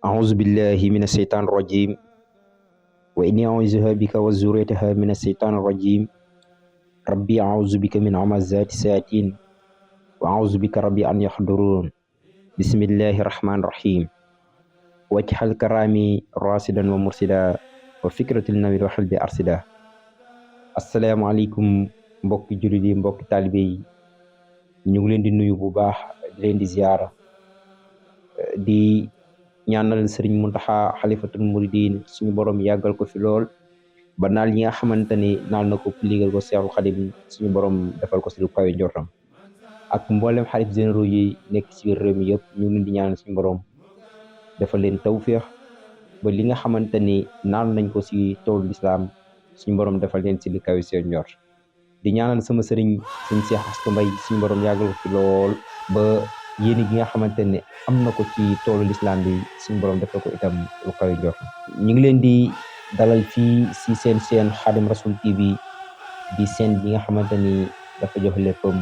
أعوذ بالله من الشيطان الرجيم وإني أعوذها بك وذريتها من الشيطان الرجيم ربي أعوذ بك من همزات الشياطين وأعوذ بك ربي أن يحضرون بسم الله الرحمن الرحيم واجعل كرامي راشدا ومرشدا وفكرة النبي وحلبي أرشدا. asalaamaaleykum mbokki jullit yi mbokki taalibe yi ñu ngi leen di nuyu bu baax di leen di ziyaara di ñaanal sëriñ Muntaxa xalifatul muridin suñu borom yàggal ko fi lool ba naal yi nga xamante ni naal na ko liggéeyal ko Seexul Xadim suñu borom defal ko si lu kawe njortam ak mboolem xalif généraux yi nekk ci biir réew mi yëpp ñu ngi leen di ñaanal suñu borom defal leen tawféex ba li nga xamante ni naal nañ ko si toolu lislaam suñu borom defal leen ci li kawe seen njort di ñaanal sama sëriñ suñu Seex Astu Mbay suñu borom yàggal ko fi lool ba yéene gi nga xamante ne am na ko ci toolu lislaam bi suñu borom defal ko itam lu kawe njort. ñu ngi leen di dalal fii si seen Xaadim Rasul TV di seen bi nga xamante ni dafa jox léppam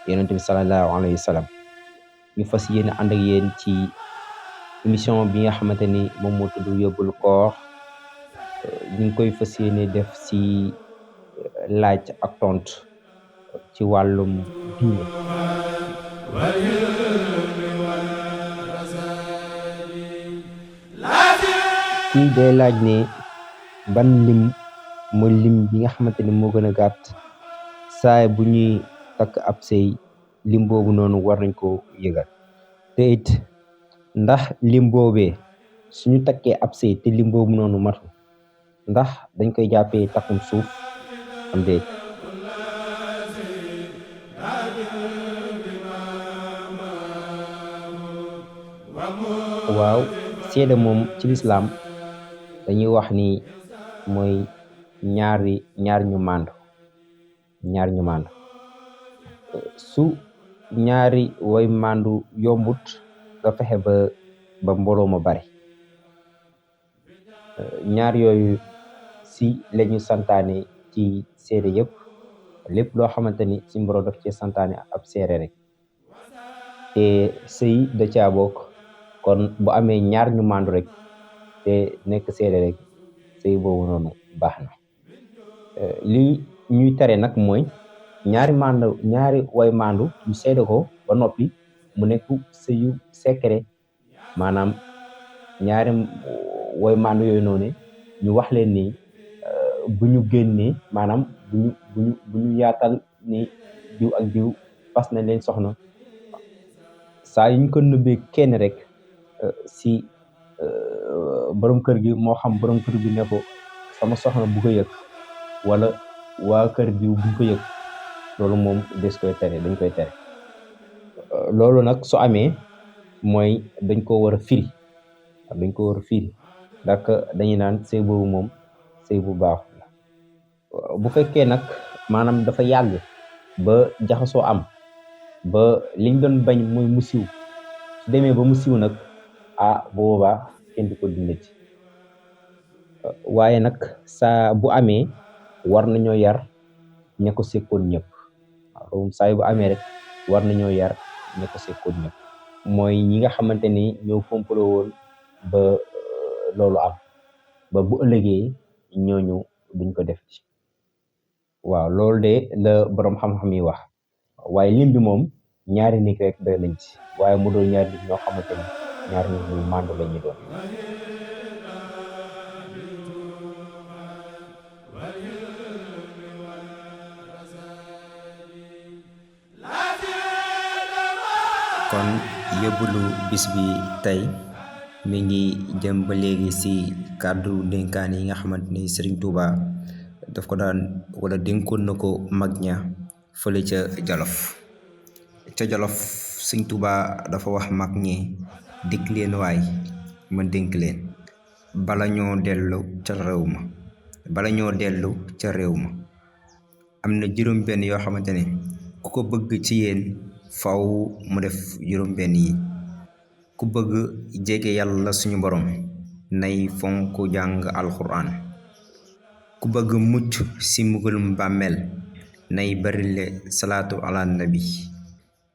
yonent bi sallallahu alayhi wa sallam ñu fas yéene ànd ak yéen ci émission bi nga xamante ni moom moo tudd yóbbul koor ñu ngi koy fas yéene def si laaj ak tontu ci wàllum diine. kii day laaj ne ban lim mooy lim bi nga xamante ni moo gën a gàtt saay bu ñuy takk ab sëy lim boobu noonu war nañ ko yëgal te it ndax lim boobee suñu takkee ab sëy te lim boobu noonu matu ndax dañ koy jàppee takkum suuf am déet. waaw seede moom ci lislaam dañuy wax ni mooy ñaar ñu màndu su ñaari way màndu yombut nga fexe ba mbooloo ma bari ñaar yooyu si lañu santaane ci seede yëpp lépp loo xamante ni si mbooloo daf ci santaane ab seede rek te sëy da caa bokk kon bu amee ñaar ñu màndu rek te nekk seede rek sëy boobu noonu baax na. li ñuy tere nag mooy ñaari way màndu ñu seede ko ba noppi mu nekk sëyu secret maanaam ñaari way màndu yooyu noonu ñu wax leen ni bu ñu génnee maanaam bu ñu yaatal ni diw ak diw fas nañ leen soxna saa yu ñu ko nëbbee kenn rek si borom kër gi moo xam borom kër gi ne ko sama soxna bu ko yëg wala waa kër gi buñ ko yëg loolu moom dañ koy tere loolu nag su amee mooy dañ ko war a firi ndax dañuy naan sëy boobu moom sëy bu baax la bu fekkee nag maanaam dafa yàgg ba jaxasoo am ba liñ doon bañ mooy mu siiw su demee ba mu siiw nag boobaa kenn du ko dindati waaye nag saa bu amee war nañoo yar ña ko sekkoon ñëpp waaw saa bu amee rek war nañoo yar ña ko sekkoon ñëpp mooy ñi nga xamante ni ñoo complot woon ba loolu am ba bu ëllëgee ñooñu duñ ko def ci waaw loolu de la borom xam-xam yi wax waaye lim bi moom ñaari nit rek doy nañ ci waaye mu doon ñaari nit ñoo xamante ni ñaari nit ñu màndu la ñu doon. kon yóbbalu bis bi tey mi ngi jëm ba léegi ci kàddu dénkaan yi nga xamante ni Serigne Touba daf ko daan wala dénkoon na ko mag ña fële ca Jolof Serigne Touba dafa wax mag ñi dikk leen waay ma dénk leen bala ñoo dellu ca réew ma am na juróom-benn yoo xamante ne ku ko bëgg ci yéen faw mu def juróom-benn yi ku bëgg jege yàlla suñu borom nay fonk jàng alxuraan ku bëgg mucc ci mbugalum bàmmeel nay barile salaatu ala nabi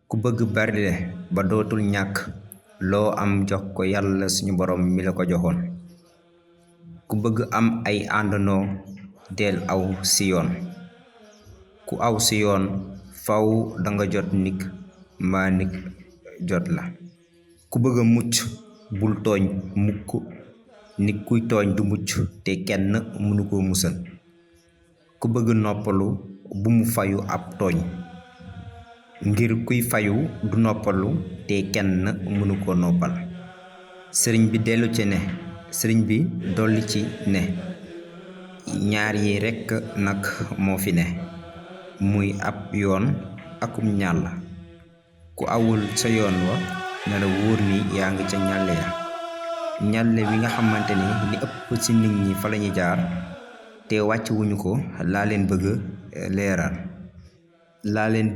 ku bëgg barile ba dootul ñàkk loo am jox ko yàlla suñu borom mi la ko joxoon ku bëgg am ay àndandoo del aw si yoon ku aw si yoon faw danga jot nik mbaa nik jot la ku bëgg a mucc bul tooñ mukk nit kuy tooñ du mucc te kenn mënu ko musal ku bëgg noppalu bu mu fayu ab tooñ ngir kuy fayu du noppalu te kenn mënu ko noppal sëriñ bi dellu ci ne sëriñ bi dolli ci ne ñaar yi rekk nag moo fi ne muy ab yoon akum ñàll ku awul sa yoon wa na la wóor ni yaa ngi ca ñàlle ya ñàlle wi nga xamante ni li ëpp ci nit ñi fa lañu jaar te wàcc wuñu ko laa leen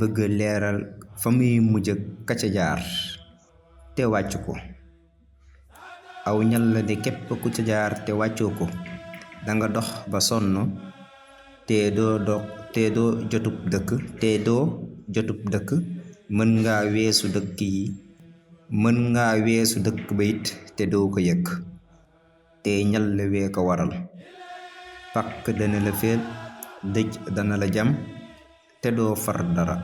bëgg leeral fa muy mujj ka ca jaar te wàcc ko aw ñàll de képp ku ca jaar te wàccoo ko danga dox ba sonn te doo jotub dëkk mën ngaa weesu dëkk ba it te doo ko yëg te ñàll wee ko waral pàkk dana la féet dëj dana la jam te doo for dara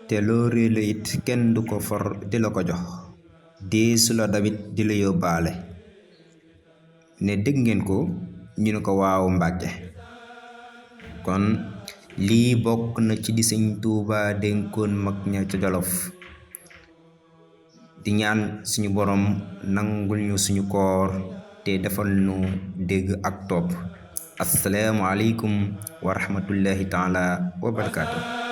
te loo réela it kenn du ko for di la ko jox deesu la damit di la yóbbaale ne dégg ngeen ko ñu ne ko waaw Mbàkke kon lii bokk na ci di Sëñ Tuubaa dénkoon mag ña ca Jolof di ñaan suñu borom nangul ñu suñu koor te defal nu dégg ak topp assalaamu aleykum wa rahmatullahi taala wa barakaatu